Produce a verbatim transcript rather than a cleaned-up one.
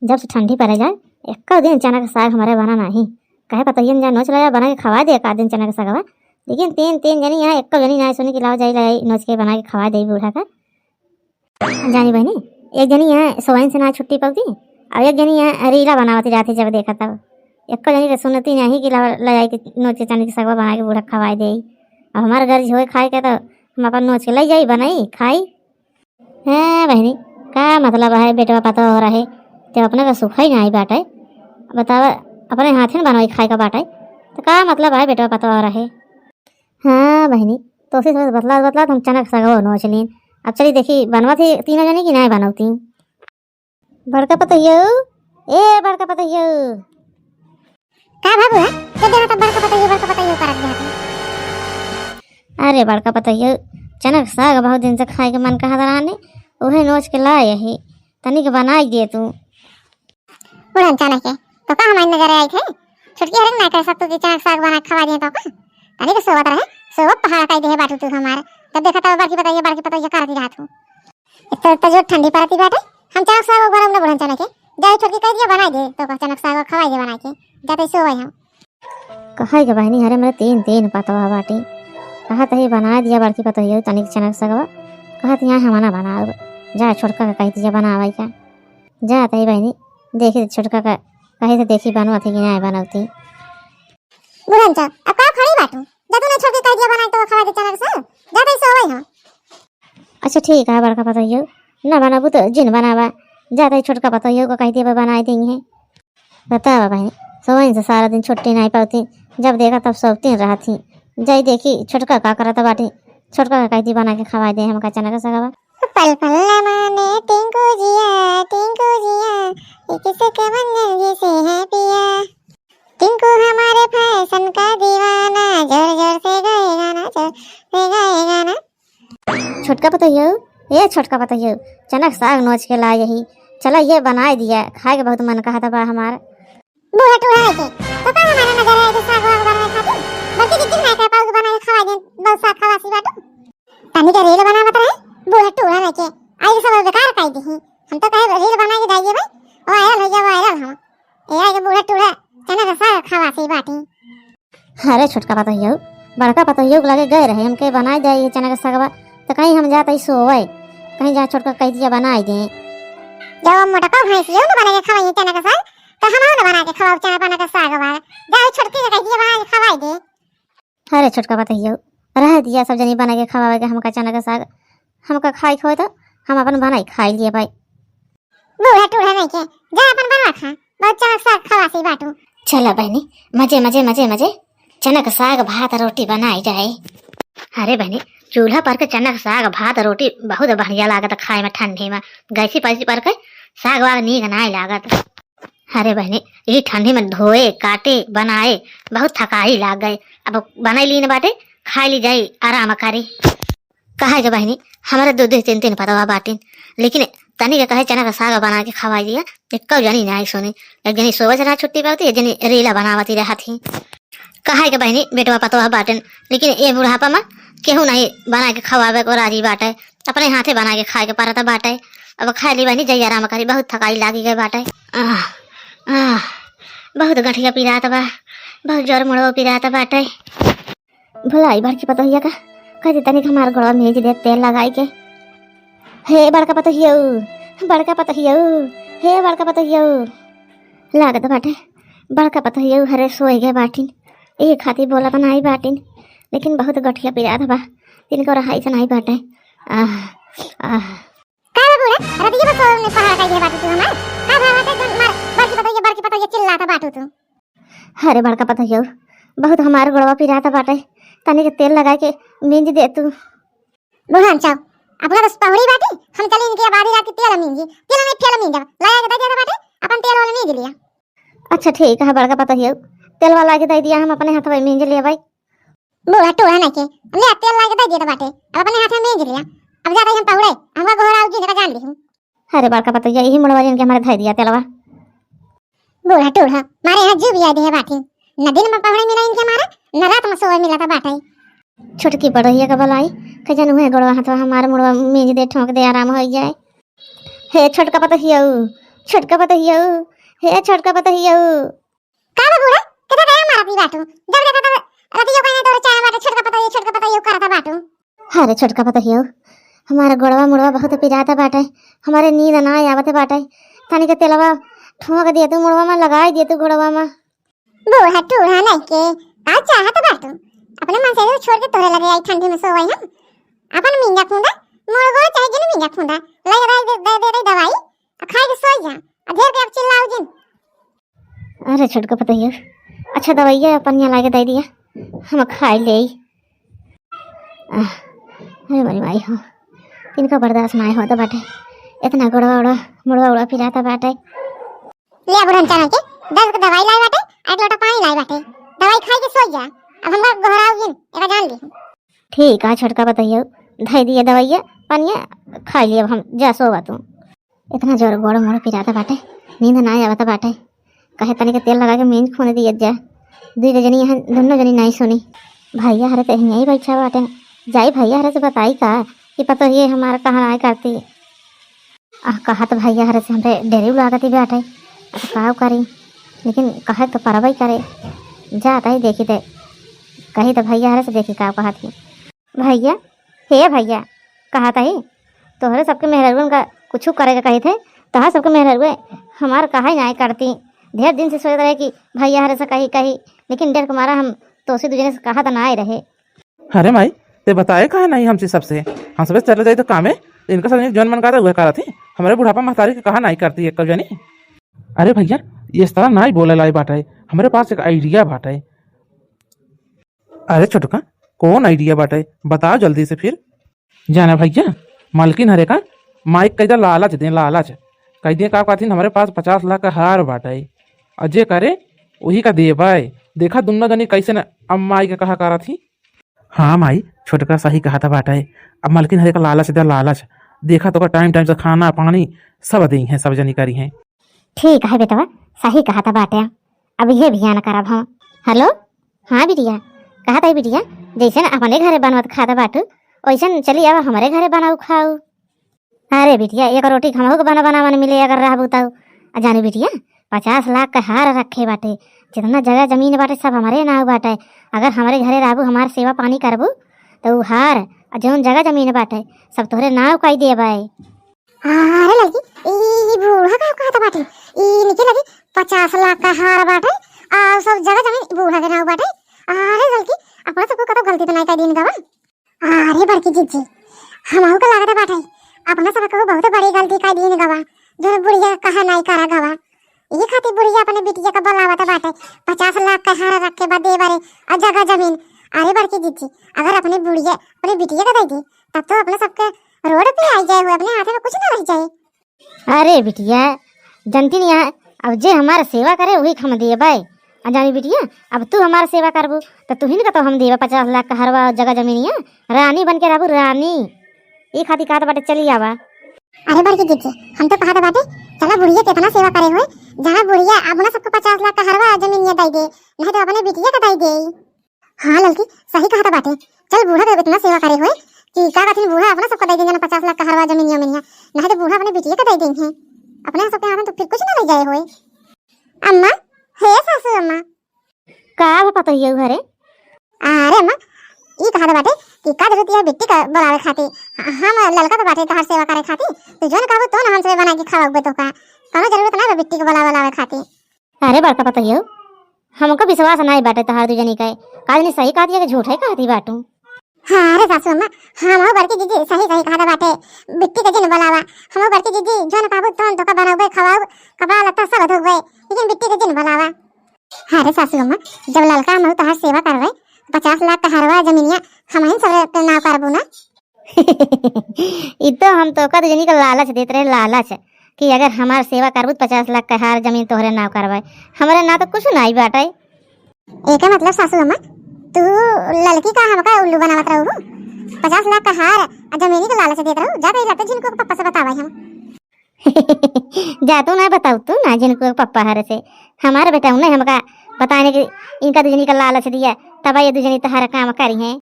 जब से ठंडी पड़े जाए, एक्को दिन चना के साग हमरे बना नाही। कहे पतोहियन जा नोच लाया, बना के खवाइ दे एक आध दिन चना के सागवा। लेकिन तीन, तीन जनी यहाँ एक्को जनी नाही सुनी कि लाओ जाई, लाई नोच के बना के खवाइ दे बूढ़ा का। जानी बहिनी, एक जनी यहाँ सोइन से ना छुट्टी पउती, अउ एक जनी यहाँ रीला बनावत जात ही, जब देखा तब। एक्को जनी के सुनती नाही कि लाओ, लाई के नोच के चना के सागवा बना के बूढ़ा खवाइ दे। अब हमार गर्ज होए खाए के, तो हम अपन नोच के लाई जाई, बनाई, खाई। हैं बहिनी, का मतलब है बेटवा पतोह रहे, जब अपने का सुखई नाही बाटे? बतावा, अपने हाथे न बनवाई खाए का बाटे, तो का मतलब है बेटवा पतोह रहे? हाँ बहिनी, तोसे बतलात बतलात हम चना के सागवा नोच लीन। अब चली देखी, बनवत ही तीनों जनी कि नाही बनवती। बड़का पतोहियो, ए बड़का पतोहियो। का बाबू है? के देना तब बड़का पतोहियो, बड़का पतोहियो करत जात है। अरे बड़का पतोहियो, चना के साग बहुत दिन से खाए के मन कहत रहने, उहे नोच के लाए ही, तनिक बनाई दे तू। उड़न चना के, तो का हमारी नजर आई थे? छुटकी हरक ना कह सकतू कि चना के साग बना के खवा दिए तो का? तनिक सोवत रहे, सोवत पहाड़ काई देहे बाटू तू हमारे। तब देखा तब बड़की पतोहियो, बड़की पतोहियो करत ही रहत हूँ। एक तो, तो जो ठंडी पड़ती बाटे, हम चना के साग गरम न बढ़न चना के, जाए छोटकी कह दिया बनाई दे, तो का चना के साग खवाई दे बनाई के, जाते सोवे हम। कहे के बहिनी, हरे मरे तीन, तीन पतवा बाटी, कहत ही बनाई दिया बड़की पतोहियो तनिक चना के सागवा, कहत यहाँ हम ना बनाओ, जा छोटका के कह दिया बनावे का, जात ही बहिनी, देखी छोटका का कहे से देखी बनवत ही कि नाही बनवती। बुढ़न चा, अब का खड़ी बाटू? जा तू ना छोटकी कह दिया बनाई तो खवाई दे चना के साग, जाते सोवे हम। अच्छा ठीक है बड़का पतोहियो, ना बनाबू तो जिन बनावा, जाते छोटका पतोहियो को कह दिया बनाई देंगे। बतावा बहिनी, सोइन से सारा दिन छुट्टी नाही पउती, जब देखा तब सोवती रहत ही। जाई देखी छोटका का करत बाटी, छोटका का कह दी बना के खवाई दे हमका चना के सागवा। पल पल माने टिंकू जिया, टिंकू जिया, ये किसे के मंजन जैसे है पिया। टिंकू हमारे फैशन का दीवाना, जोर जोर से गाए गाना, जोर से गाए गाना। छोटका पतोहियो, ए छोटका पतोहियो, चना के साग नोच के लाए ही, चला ये बनाए दिया, खाए के बहुत मन कहत बा हमार। बूढ़ा टूढ़ा है के, तो का हमारा नजर है कि साग वाग बनाए खातिर? बल्कि जिज्जी ना कह पाऊ कि बनाए खवा दे, बहुत साग खवासी बाटू। तनी के रील बनावत रहे, बूढ़ा टूढ़ा है के, आई सब बेकार काई दी। हम तो कहे रील बना के जाइए भाई, वायरल हो जाए, वायरल हम। ए आई के बूढ़ा टूढ़ा, चना के साग खवासी बाटी। अरे छोटका पतोहियो, बड़का पतोहियो के लगे गए रहे, हमके बनाए दे ये चना के सागवा, तो कहीं हम जात ही सोवे, कहीं जा छोटका कह दिया बनाए दे। जब मोटका भैंसियो न बना के खवाई चना के साग, तो हम न बना के खवाओ चना, बना के सागवा, जाए छोटकी के कह दिया बना के खवाई दे। अरे छोटका पतोहियो, रह दिया सब जनी बना के खवावे के हमका चना के साग, हमका खाई खोए तो हम अपन बनाई खाई लिए भाई। बूढ़ा टूढ़ा नहीं के, जा अपन बनवा खा, बहुत चना के साग खवासी बाटू। चला बहिनी, मजे, मजे, मजे, मजे, चना के साग, भात, रोटी बनाई जाए। अरे बहिनी, चूल्हा पर के चना के साग, भात, रोटी बहुत बढ़िया लागत खाए में ठंडी में। गैसी पैसी पर के साग वाग नीक नाई लागत। अरे बहिनी, ई ठंडी में धोए, काटे, बनाए बहुत थकाई लाग गए। अब बनाई लीन बाटे, खाई ली जाई, आराम करी। कहे के बहिनी, हमरे दो दो तीन तीन पतवा बाटिन, लेकिन तनी के कहे चना के साग बना के खवाई दिया, एक्को जनी नाई सुनी। एक जनी सोवे से ना छुट्टी पावती, एक जनी रीला बनावती रहत ही। कहे के बहिनी, बेटवा पतवा बाटिन, लेकिन ये बुढ़ापा में केहू नहीं बना के खवावे को राजी बाटे, अपने हाथे बना के खाए के परत बाटे। अब खाए ली बहिनी, जई आराम करी, बहुत थकाई लागी गए बाटे। आह, आह, बहुत गठिया पिरात बा, बहुत जोर मुड़ो पिरात बाटे। भलाई बड़की पतोहिया का, कह दे तनिक हमार गोड़वा मेज दे तेल लगाई के। हे बड़का पतोहियो, बड़का पतोहियो, हे बड़का पतोहियो। लागत बाटे बड़का पतोहियो हरे सोए गए बाटिन, ए खातिर बोलत नाई बाटिन, लेकिन बहुत गठिया पिरात बा, तिनको रहाई से नाई बाटे। आह, आह। का बा बूढ़ा, रतिया बा सोने पहाड़ काई दे बाटू तू हमार? का भा बाटे जन मार बड़की पतोहिया, बड़की पतोहिया चिल्लात बाटू तू? अरे बड़का पतोहियो, बहुत हमार गोड़वा पिरात बाटे, तनी के तेल लगाए के मींज दे तू। बुढ़न चाव, अपना बस पहुड़ी बाटी, हम चली इनके आबादी रात के तेल मींजी, तेल में फेल मींजब, लगा के दे देता बाटे, अपन तेल वाला मींज लिया। अच्छा ठीक है बड़का पतोहियो, तेल वाला के दे दिया, हम अपने हाथ में मींज लिया भाई। बूढ़ा टूढ़ा नहीं के, ले तेल लगा के दे देता बाटे, अब अपने हाथ में मींज लिया, अब जाता ही हम पहुड़े, हमका गोहरा उजी का जान ली हूँ। अरे बड़का पतोहिया, यही मुड़वा जिनके हमारे धई दिया तेलवा। बूढ़ा टूढ़ा, मारे यहाँ जीव बिया दिए बाटी। न दिन में पहुड़े मिला इनके मारे, न रात में सोए मिला था बाटे। छोटकी पड़ोहिया का बलाई, के जन हुए गोड़वा हाथवा हमारे मुड़वा मींज दे, ठोंक दे, आराम हो जाए। हे छोटका पतोहिया, छोटका पतोहियो, हे छोटका पतोहियो। का बा बूढ़ा, केतना दया मारत ही बाटू? जब देखा तब रतियो कहने तोरे चाहे बाटे, छोटका पतोहियो, छोटका पतोहियो करत बाटू। अरे छोटका पतोहियो, हमारा गोड़वा मुड़वा बहुत पिरात बाटे, हमरे नींद ना आवत बाटे, तनी के तेलवा ठोंक दिया तू मुड़वा में, लगाई दिया तू गोड़वा में। बूढ़ा टूढ़ा लइके, का चाहत बाटू? अपने मन से छोड़ के तोरे लगे आई ठंडी में सोवई हम। अपन मिंजा खूंदा, मुड़गो चाहे जिन मिंजा खूंदा, ले दे, दे, दे, दे दवाई, आ खाए के सोई जा, आ ढेर के अब चिल्लाओ जिन। अरे छोटका पतोहियो, अच्छा दवाइया पनिया लाके दे दिया, हम खाई ले। आह, अरे मोरी माई हो, इनका बर्दाश्त नाई होत बाटे, इतना गोड़वा उड़ा, मुड़वा उड़ा पिरात बाटे। ले बुढ़न चना के दस के दवाई लाई बाटे, एक लोटा पानी लाई बाटे, दवाई खाई के सोई जा। अब हमरा गोहराओ जिन, एका जान ली। ठीक है छोटका पतोहियो, धई दिया दवाइया पनिया, खाई लिया, अब हम जा सोवा तू। इतना जोर गोड़ मोड़ पिरात बाटे, नींद ना आवत बाटे। कहे तनी के तेल लगा के मींज खून दिया जा। दुई गो जनी यहाँ, दोनों जनी नहीं सुनी। भैया हरे तो यहीं बैठा बाटे, जाई भैया हरे से बताई का कि पतोहिए हमारा कहा ना करती। आ कहत भैया हरे से हमरे डेरी लागत ही बाटे, अब का करी, लेकिन कहे तो परबई करे। जात ही देखी ते, कही तो भैया हरे से देखी का कहत ही। भैया, हे भैया, कहत ही तोहरे सबके मेहररुअन का कुछ करे के कही थे, तोहरे सबके मेहररुए हमार कहा ही नाई करती। ढेर दिन से सोचत रहे कि भैया हरे से कही, कही, लेकिन डर के मारा हम तोसे दूजने से कहत नाई रहे। अरे माई, ते बताए काहे नहीं हमसे सबसे? हम सबसे चले जाई तो कामे, इनका सब जौन मन करता उहे करत ही। हमरे बुढ़ापा महतारी के कहा नाई करती एक जनी। अरे भैया, ये इस तरह नाई बोले लाई बाटे, हमरे पास एक idea बाटे। अरे छोटका, कौन idea बाटे? बताओ जल्दी से फिर। जाना भैया, मलकिन हरे का माइक कह दे लालच दे, लालच। कह दिए का कहथिन, हमरे पास पचास लाख का हार बाटे, और जे करे वही का देबे। देखा दुन्नो जनी कैसे न अम्माई के कहा करत ही। हाँ माई, छोटका सही कहत बाटे। अब मलकिन हरे का लालच दे, लालच। देखा तो का टाइम टाइम से खाना पानी सब देइहैं, सब जनी करिहैं। ठीक है बेटवा, सही कहत बाटे। अब ये भियान करब हम। हेलो, हाँ बिटिया, कहत ही बिटिया, जैसन अपने घरे बनवत खात बाटू, वैसन चली आवा हमरे घरे बनाऊ खाऊ। अरे बिटिया, एक रोटी हमहू के बना बनावन मिले अगर रहबू तऊ। आ जानी बिटिया, पचास लाख के हार रखे बाटे, जितना जगह जमीन बाटे सब हमरे नाव बाटे। अगर हमरे घरे रहबू, हमार सेवा पानी करबू, तो ऊ हार आ जौन जगह जमीन बाटे सब तोहरे नाव कई देबे। अरे लड़की, ई, ई बूढ़ा का कहत बाटे? ई निके लगी पचास लाख का हार बाटे, आ सब जगह जमीन बूढ़ा के नाव बाटे। अरे लड़की, अपना सबको कतो गलती तो नहीं कर दीन गवा। अरे बड़की जिज्जी, हमहू के लागत बाटे, अपना सब को बहुत बड़ी गलती कर दीन गवा, जो बुढ़िया कहा नहीं करा गवा। ये खातिर बुढ़िया अपने बिटिया का बोलावत बाटे, पचास लाख का हार रखे बा देबे रे, और जगह जमीन। अरे बड़की जिज्जी, अगर अपने बुढ़िया अपने बिटिया का दे दी, तब तो अपने सबके रोड पे आई जाए हुए, अपने हाथे में कुछ ना रह जाए। अरे बिटिया, जनती नहीं है, अब जे हमार सेवा करे वही हम देबे। आ जानी बिटिया, अब तू हमार सेवा करबू तो तुहिन का तो हम देबे पचास लाख का हरवा जगह जमीनिया, रानी बन के रहबू रानी। ई खातिर कहत बाटे चली आवा। अरे बड़की जिज्जी, हम तो कहत बाटे चला बुढ़िया कितना सेवा करे हुए, जहाँ बुढ़िया अपना सबको पचास लाख का हरवा जमीनिया दे दे, नहीं तो अपने बिटिया का दे दे। हाँ ललकी, सही कहत बाटे। चल बूढ़ा के इतना सेवा करे होए कि का कहथिन, बूढ़ा अपना सबको दे देंगे ना पचास लाख का हरवा जमीनिया मिनिया, नहीं तो बूढ़ा अपने बिटिया का दे देंगे। अपने सबके हाथ में तो फिर कुछ ना रह जाए होए। अम्मा, हे सासू अम्मा। का हो पतोहिया घरे? अरे अम्मा, ई कहत बाटे कि का जरूरत है बिट्टी का बोलावे खातिर? हम ललका तो बाटे तहार सेवा करे खातिर, तू जौन कहबू तो ना हम सबे बना के खवाबे तो का, कोनो जरूरत ना बा बिट्टी के बोलावे लावे खातिर। अरे बड़का पतोहियो, हमको विश्वास नाई बाटे तोहार दुजनी का। का जनी सही कहत या कि झूठे कहत ही बाटू? हाँ, अरे सासू अम्मा, हमहू बड़की जिज्जी सही सही कहत बाटे। बिट्टी के जिन बोलावा, हमहू बड़की जिज्जी जौन कहबू तौन तोका बनौबे, खवाऊ, कपड़ा लत्ता सब धोबे, लेकिन बिट्टी के जिन बोलावा। हाँ रे सासू अम्मा, जब ललका हमहू तोहार सेवा करबे, पचास लाख का हरवा जमीनिया हमहिन सब के नाव करबू ना। ई तो हम तोका दुजनी का लालच देत रहे, लालच, कि अगर हमार सेवा करबू तो पचास लाख का हार जमीन तोहरे नाव करवाए। हमरे नाव तो कुछ नाई बाटे। एका मतलब सासू अम्मा, तू ललकी का हमका उल्लू बनावत रहू? पचास लाख का हार आ जमीनी का लालच देत रहू? जा तो ई लते झिनको के पप्पा से बतावा हम। जा तू ना बताऊ, तू ना झिनको के पप्पा हरे से। हमारे बेटा उन्हें हमका बताने के इनका दुजनी का लालच दिया, तब ये दुजनी तोहरा काम करी हैं।